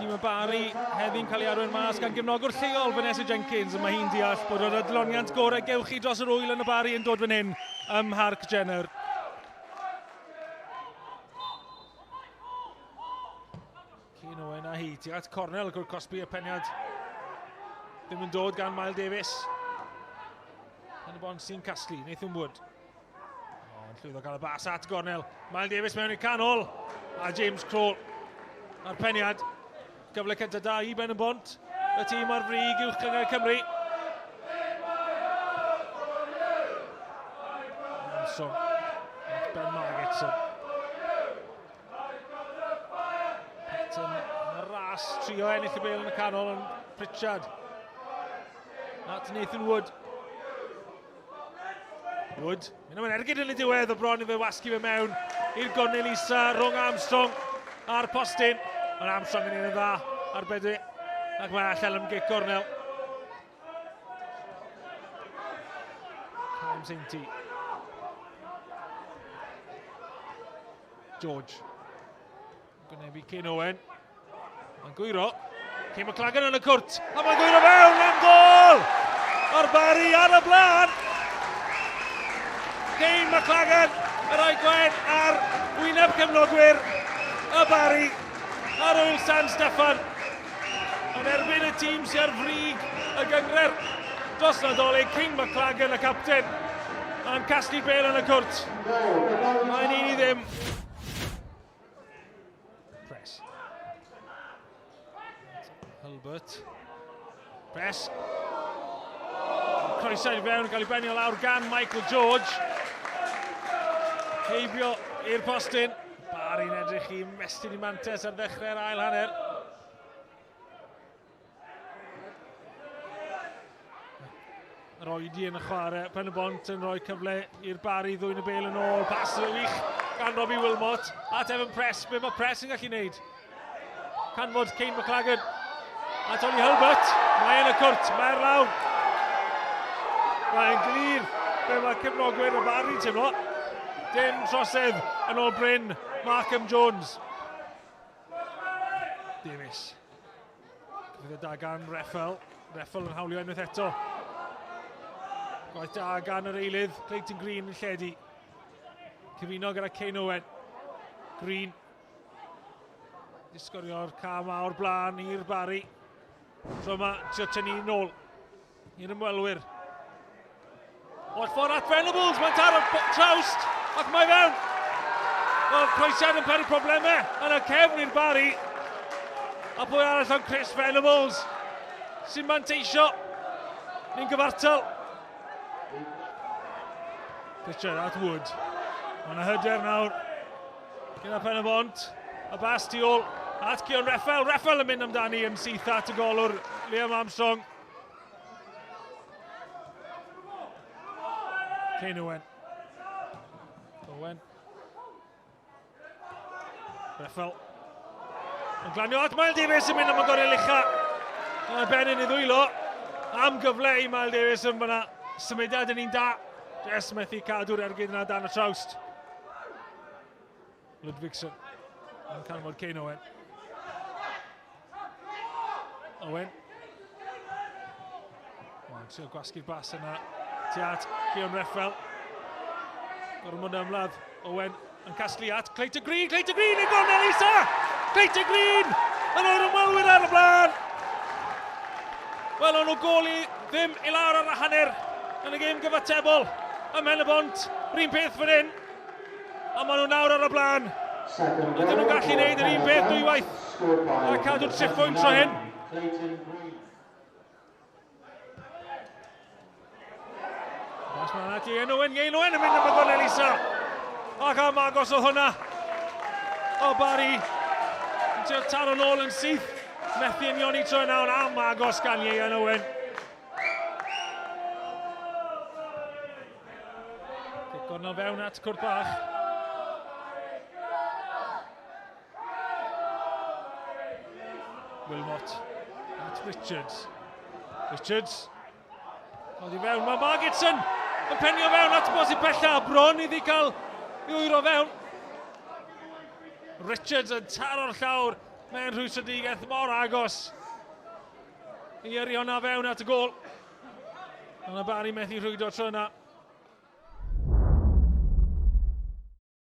Tîm y Bari heddi'n cael ei arwain mas gan gefnogwr lleol Vanessa Jenkins, a mae hi'n deall bod yr adloniant gorau gewch chi dros yr ŵyl yn y Bari yn dod fan hyn ym Mharc Jenner. Cyn Owen a hi, tuag at cornel, gwr cosbi y peniad ddim yn dod gan Mael Davies. Yn y bont sy'n casglu, Nathan Wood. O, yn llwyddo gael y bas at gornel. Mael Davies mewn i'r canol. A James Kroll a'r peniad. Gyfle cyntaf da i Ben y Bont. Y tîm ar frig uwch gynghrair Cymru. Armstrong. Ben Margetson. Patton yn ras, trio ennill y bel yn y canol, ond Pritchard. At Nathan Wood. Wood, mynd am yn ergyd yn y diwedd o bron i fe wasgu fe mewn i'r gornel isa rhwng Armstrong a'r postyn. Ond Armstrong yn un yn dda ar bedwi ac mae allan am gic gornel. Callum Sainty. George. Gwynebu Cyn Owen. Mae'n gwyro. Cyn McLagan yn y cwrt. A mae'n gwyro fewn am gol! O'r Bari ar y blaen! Kane McLagan, yr o'i gwen ar wyneb cefnogwyr y Bari ar ôl San Steffan. Yn erbyn y tîm sy'n ar frig y gyngred dros Nadolig, King McLagan y capten, yn casglu bel yn y cwrt. Mae'n 1-0. Press. Hulbert. Press. Croesau i fewn yn cael ei benio lawr gan Michael George. Heibio i'r postyn. Barry'n edrych i mestyn i mantes ar ddechrau'r ail hanner. Yr oedi yn y chwarae, Pen y Bont yn rhoi cyfle i'r Barry ddwyn y bel yn ôl. Pas yn wych gan Robbie Wilmot at Evan Press. Be mae Press yn gallu gwneud? Canfod Kane McLagan a Tony Hulbert. Mae yn y cwrt, mae'r lawr. Mae'n glir be mae cefnogwyr y Barry teimlo. Dim trosedd yn ôl Bryn, Markham Jones. Davies. Cyfyddiad da gan Reffel. Reffel yn hawlio unwaith eto. Gwaith da gan yr eilydd, Clayton Green yn lledu. Cyfuno gyda Kane Owen. Green. Disgorio'r cam mawr blaen i'r Barry. Tro yma, trio tynnu nôl i'r ymwelwyr. O'r ffordd at Venables, mae'n taro trawst, ac mae fewn. Wel, croesiad yn peri problemau yn y cefn i'r Barry. A pwy arall ond Chris Venables sy'n manteisio. Ni'n gyfartal. Pritchard at Wood. Mae yna hyder nawr gyda Pen y Bont. Y bas tu ôl at Cion Reffel. Reffel yn mynd amdani yn syth at y golwr Liam Armstrong. Kane Owen. Owen. Reffel. Yn glanio at Mael Davies yn mynd am y gorau ucha. Yn y ben yn ei ddwylo. Am gyfle i Mael Davies yn fyna. Symudiad yn un da. Jess methu cadw'r ergyd yna dan y trawst. Ludwigson yn canfod Kane Owen. Owen. Mae'n trio gwasgu'r bas yna. Tua at Keon Reffel. Gormod ymladd. Owen yn casglu at Clayton Green. Clayton Green yn gornel Isa! Clayton Green yn o'r ymwelwyr ar y blaen. Wel, o'n nhw gol i ddim i lawr ar y hanner yn y gêm gyfatebol ym Mhen y Bont. Rhyn peth fan hyn. A maen nhw nawr ar y blaen. Ydyn nhw'n gallu gwneud yr un peth dwywaith a cadw'r triphwynt tro hyn. Mas mae'n at Ian Owen, Ian Owen yn mynd am y gornel isa. Ac am agos oedd hwnna. O Barry, yn trio taro nôl yn syth. Methu unioni tro yna, ond am agos gan Ian Owen. Cic gornel fewn at Cwrt Bach. Wilmot at Richards. Richards. Codi fewn, mae Margetson yn penio fewn at bosib pella. Bron iddi cael i wyro fewn. Richards yn taro'r llawr. Mewn rhwystredigaeth mor agos i yrru hwnna fewn at y gol. Ond y Barry methu rhwydo tro yna.